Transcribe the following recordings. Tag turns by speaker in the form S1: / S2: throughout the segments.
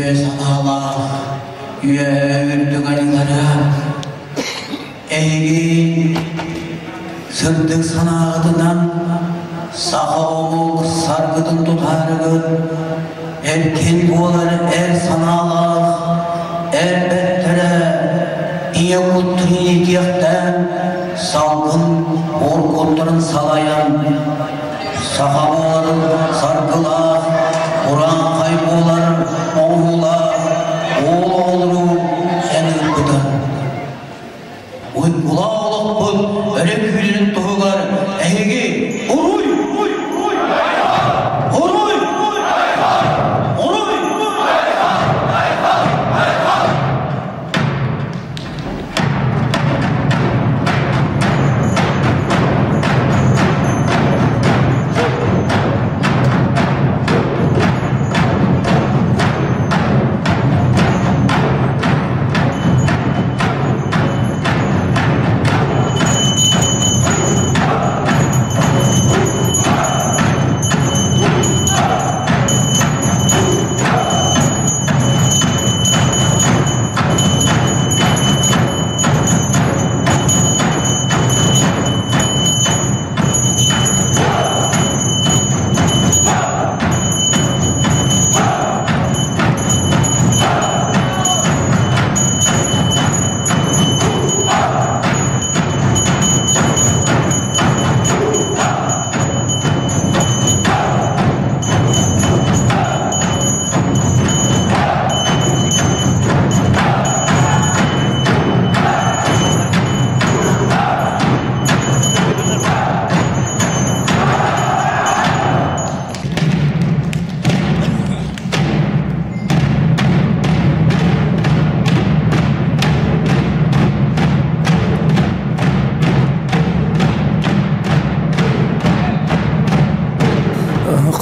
S1: Үтүө санаалаах үөһэ үрдүк айыылара эһиги сырдык санааҕытынан саха омук саргытын тутаарыгыт эркин буолар эр санаалаах эр бэртэрэ ийэ куттун иитиэхтээн салгын уоргуттарын салайан Саха буолар саргылаах, урааҥхай буолар оҥоһуулаах уол оҕолору эн ыыппытыҥ. Уйгулаах олохпут өрө күүрэрин туһугар эһиги уруй! Уруй! Уруй!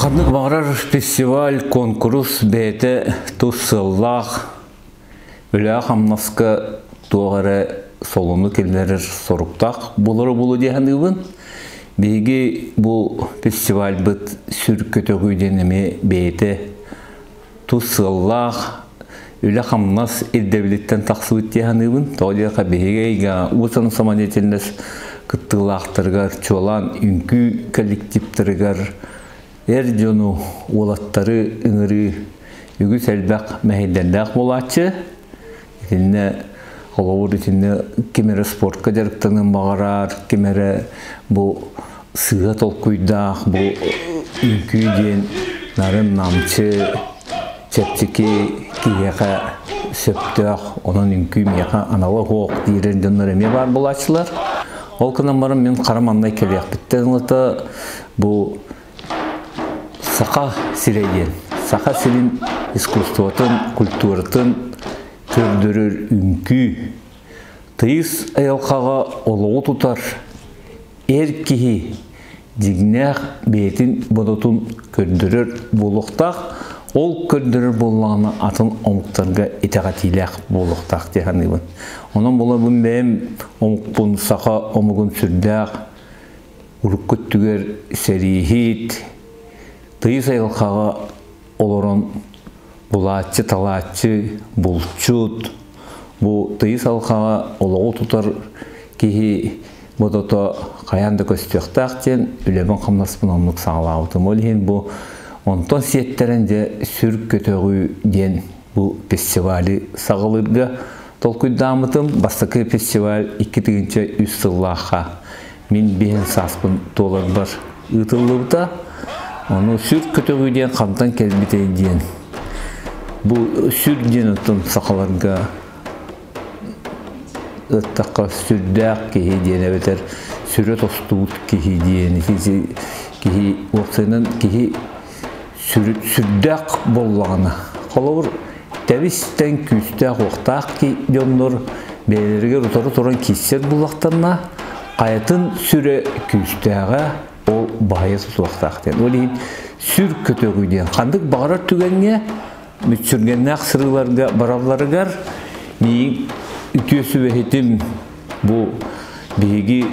S2: Ханнык баҕарар фестиваль, куонкурус бэйэтэ тус сыаллаах, үлэҕэ-хамнаска туох эрэ солуну киллэрэр соруктаах буолара буолуо дии саныыбын. Биһиги бу фестивальбыт сүр көтөҕүү диэн эмиэ бэйэтэ тус сыаллаах, үлэ-хамнас ирдэбилиттэн тахсыбыт дии саныыбын. Тоҕо диэххэ биһиги эйгэҕэ уус самодеятельность кыттыылаахтарыгар, чуолаан үҥкүү коллективтарыгар эр дьону, уолаттары ыҥырыы үгүс элбэх мэһэйдэрдээх буолааччы. Итиннэ холобур итиннэ ким эрэ спортка дьарыктаныан баҕарар, ким эрэ бу сыыһа толкуйдаах, бу үҥкүү диэн нарын намчы чэпчэки киһиэхэ сөптөөх, онон үҥкүү миэхэ анала суох диирэр дьоннор эмиэ баар буолааччылар. Ол гынан баран мин хара маҥнай кэлиэхпиттэн ылата бу Саха сирэ диэн Саха сирин искусствотын, культуратын көрдөрөр үҥкүү, тыйыс айылҕаҕа олоҕу тутар эр киһи дьиҥнээх бэйэтин бодотун көрдөрөр буолуохтаах, ол көрдөрөр буоллаҕына атын омуктарга итэҕэтиилээх буолуохтаах дии саныыбын. Онон буолабын бэйэм омукпун саха омугун сүрдээх урукку өттүгэр сэрииһит, тыйыс айылҕаҕа олорон булааччы-талааччы, булчут, бу тыйыс айылҕаҕа олоҕу тутар киһи бодото хайаан да көстүөхтээх диэн үлэбин-хамнаспын оннук саҕалаабытым. Ол иһин бу онтон сиэттэрэн дьэ сүр көтөҕүү диэн бу фестивали саҕалыырга толкуйдааммытым. Бастакы фестиваль 2003 сыллаахха мин биһин сааспын туоларбар ыытыллыбыта. Ону сүр көтөҕүү диэн хантан кэлбитэй диэн. Бу сүр диэн оттон сахаларга ыттахха сүрдээх киһи диэн эбэтэр сүрэ тостубут киһи диэн киһи уопсайынан киһи сүрдээх буоллаҕына холобур тэбис-тэҥ күүстээх-уохтаах дьоннор бэйэлэригэр утары туран киирсэр буоллахтарына хайатын сүрэ күүстээҕэ ол баһыйа тутуохтаах диэн. Ол иһин сүр көтөҕүү диэн ханнык баҕарар түгэҥҥэ мүччүргэннээх сырыыларга баралларыгар миигин үтүө сүбэһитим бу биһиги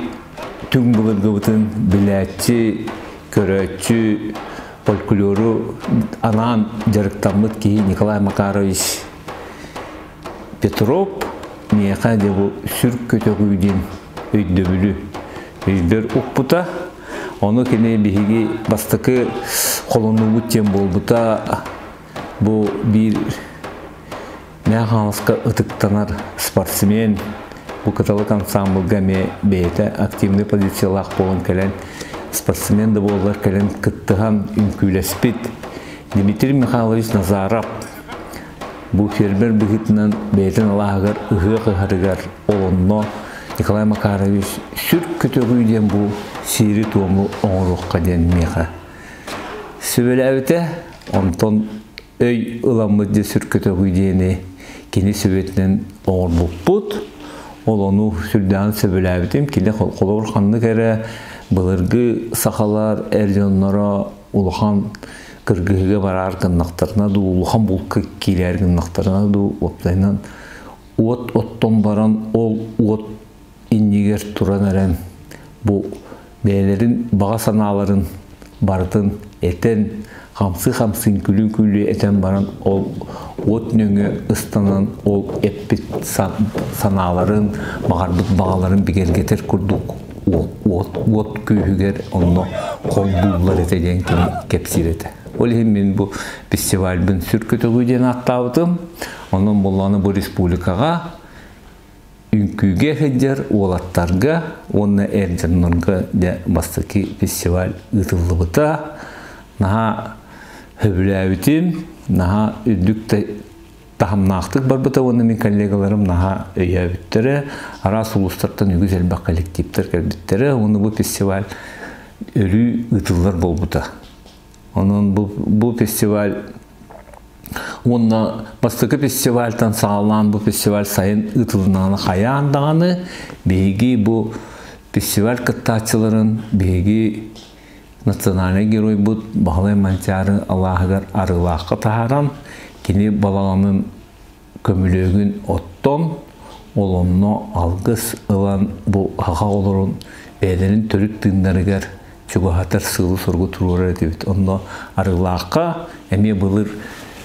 S2: түҥ былыргыбытын билээччи, көрөөччү. фольклору анаан дьарыктаммыт киһи Николай Макарович Петров миэхэ дьэ бу сүр көтөҕүү диэн өйдөбүлү өйбөр укпута. Ону кини биһиги бастакы холонуубут диэн буолбута. Бу биир Мэҥэ Хаҥаласка ытыктанар спортсмен, бу Кыталык ансаамбылга эмиэ бэйэтэ активнай позициялаах буолан кэлэн, спортсмен да буоллар кэлэн кыттыһан үҥкүүлэспит Дмитрий Михайлович Назаров бу фермер быһыытынан бэйэтин алааһыгар ыһыах ыһарыгар олонно Николай Макарович сүр көтөҕүү диэн бу сиэри-туому оҥоруохха диэн миэхэ сүбэлээбитэ. Онтон өй ыламмыт дьэ сүр көтөҕүү диэни кини сүбэтинэн оҥорбуппут. Ол ону сүрдээҕин сөбүлээбитим. Кини холобур ханнык эрэ былыргы сахалар эр дьонноро улахан кыргыһыыга бараар гыннахтарына дуу, улахан булка киирээр гыннахтарына дуу, уоптайынан уот оттон баран ол уот иннигэр туран эрэн бу бэйэлэрин баҕа санааларын барытын этэн, хамсыы-хамсыы күлүү-күлүү этэн баран ол уот нөҥүө ыстанан ол эппит санааларын, баҕарбыт баҕаларын бигэргэтэр курдук уот, уот күүһүгэр онно холбууллар этэ диэн кини кэпсиир этэ. Ол иһин мин бу фестивальбын сүр көтөҕүү диэн ааттаабытым. Онон буоллаҕына бу республикаҕа үҥкүүгэ сылдьар уолаттарга уонна эр дьоннорго дьэ бастакы фестиваль ыытыллыбыта. Наһаа сөбүлээбитим, наһаа үрдүк таһымнаахтык барбыта уонна мин коллегаларым наһаа өйөөбүттэрэ, араас улуустартан үгүс элбэх коллективтар кэлбиттэрэ уонна бу фестиваль өрүү ыытыллар буолбута. Онон бу фестиваль уонна бастакы фестивальтан саҕалаан бу фестиваль сайын ыытылыннаҕына хайаан даҕаны биһиги бу фестиваль кыттааччыларын биһиги национальнай геройбут Баһылай Манчаары алааһыгар Арыылаахха таһааран кини балаҕанын көмүлүөгүн оттон ол онно алгыс ылан бу саха оҕолорун бэйэлэрин төрүт тыыннарыгар чугаһатар сыалы-соругу туруорар этибит. Онно Арыылаахха эмиэ былыр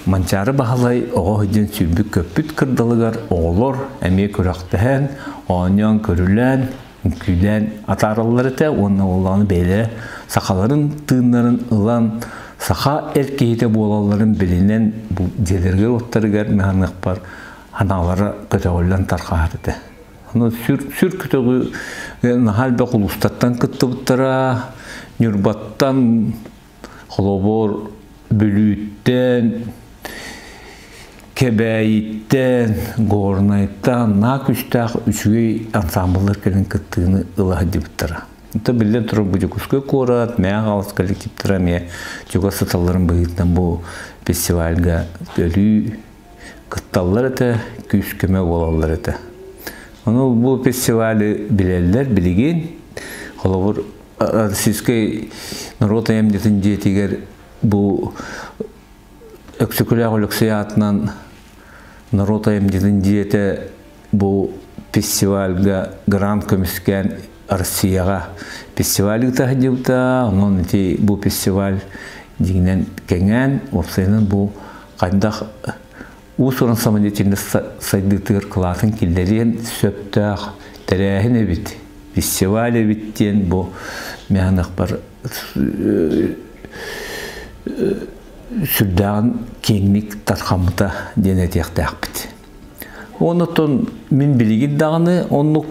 S2: Манчаары Баһылай оҕо сылдьан сүүрбүт-көппүт кырдалыгар оҕолор эмиэ күрэхтэһэн, оонньоон-көрүлээн, үҥкүүлээн атаараллар этэ уонна уоллаҕына бэйэлэрэ сахаларын тыыннарын ылан саха эр киһитэ буолалларын билинэн бу дьиэлэригэр-уоттарыгар мыһаныахпар ханаалара көтөҕүллэн тарҕаһар этэ. Ону сүр, сүр көтөҕүү наһаа элбэх улуустартан кыттыбыттара, Ньурбаттан, холобур, Бүлүүттэн, Кэбээйиттэн, Горнайтан наа күстээх үчүгэй ансаамбыллар кэлин кыттыыны ыла сылдьыбыттара. Это биллэн турар бу Дьокуускай куорат, Мэҥэ Хаҥалас коллективтара эмиэ чугас сыталларын быһыытынан бу фестивальга өлүү кытталлар этэ, күүс-көмө буолаллар этэ. Ону бу фестивали билэллэр билигин. Холобур, Российскай норуот айымньытын дьиэтигэр бу Өксөкүлээх Өлөксөй аатынан норуот айымньытын дьиэтэ бу фестивальга грант көмүскээн Россияҕа фестиваль ыыта сылдьыбыта. Онон ити бу фестиваль дьиҥинэн кэҥээн, уопсайынан бу хайдах уус-уран самодеятельность сайдыытыгар кылаатын киллэриэн сөптөөх тэрээһин эбит, фестиваль эбит диэн бу миһаныахпар сүрдээҕин киэҥник тархаммыта диэн этиэхтээхпит. Оннуттан мин билигин даҕаны оннук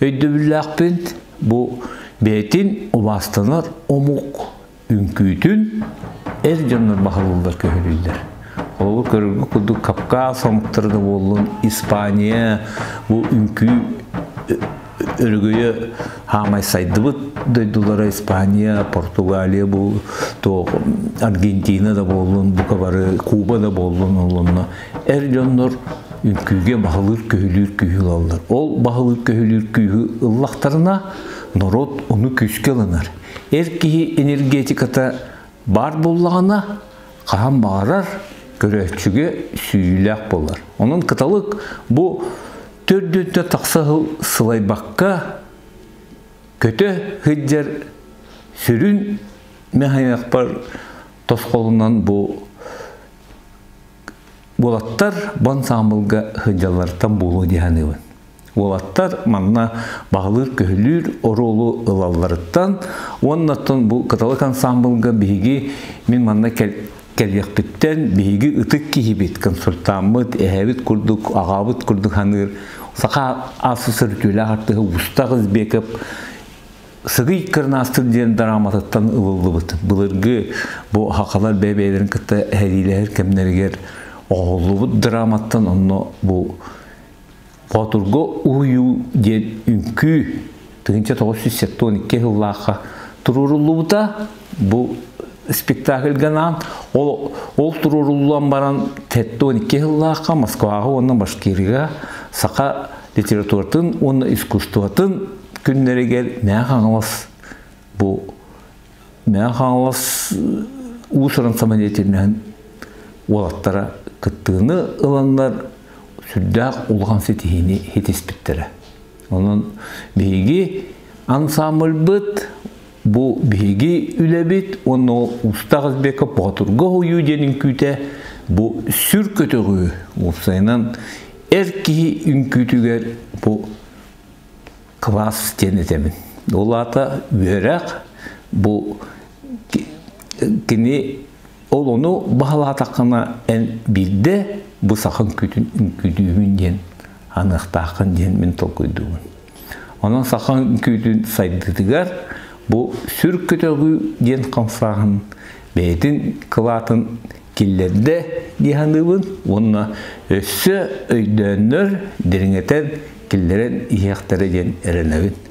S2: өйдөбүллээхпин. Бу бэйэтин убаастанар омук үҥкүүтүн эр дьоннор баһылыыллар көһөрүүллэр. Холобур көрөргө курдук Кавказ омуктара да буоллун, Испания бу үҥкүү өрөгөйө хаамай сайдыбыт дойдулара Испания, Португалия бу туох Аргентина да буоллун, бука бары Куба да буоллун олонно эр дьоннор үҥкүүгэ баһылыыр көһүлүүр күүһү ылаллар. Ол баһылыыр көһүлүүр күүһү ыллахтарына норуот ону күүскэ ылынар. Эр киһи энергетиката баар буоллаҕына, хаһан баҕарар көрөөччүгэ сүүйүүлээх буолар. Онон кыталык бу төрдүттэн тахса сыл сылайбакка көтө сылдьар сүрүн механизмпар тосхолунан бу уолаттар бу ансаамбылга сылдьалларыттан буолуо дии саныыбын. Уолаттар манна баһылыыр-көһүлүүр оруолу ылалларыттан уонна оттон бу Кыталык ансаамбылга биһиги мин манна кэлиэхпиттэн биһиги ытык киһибит, консультаммыт, эһэбит курдук, аҕабыт курдук саныыр саха АССР үтүөлээх артыыһа Устах Избеков Сыгый Кырнаастыр диэн драматыттан ылыллыбыт. Былыргы бу хахалар бэйэ-бэйэлэрин кытта эһэриилэһэр кэмнэригэр оҥоһуллубут драматтан онно бу Боотурга уһуйуу диэн үҥкүү 1972 сыллаахха туруоруллубута. Бу спектакльга анаан ол, ол туруоруллан баран 72 сыллаахха Москваҕа уонна Башкирияҕа саха литературатын уонна искусствотын күннэригэр Мэҥэ Хаҥалас бу Мэҥэ Хаҥалас уус-уран самодеятельноһын уолаттара кыттыыны ыланнар сүрдээх улахан ситиһиини ситиспиттэрэ. Онон биһиги ансамбльбыт бу биһиги үлэбит уонна ол Устах Избеков Боотурга уһуйуу диэн үҥкүүтэ бу сүр көтөҕүү уопсайынан эр киһи үҥкүүтүгэр бу кылаас диэн этэбин. Ол аата үөрэх бу кини ол ону баһылаатаххына эн биирдэ бу саха үҥкүүтүн үҥкүүдүүбүн диэн аныахтааххын диэн мин толкуйдуубун. Онон саха үҥкүүтүн сайдыытыгар бу сүр көтөҕүү диэн хамсааһын бэйэтин кылаатын киллэрдэ дии саныыбын уонна өссө өйдөөннөр дириҥэтэн киллэрэн иһиэхтэрэ диэн эрэнэбин.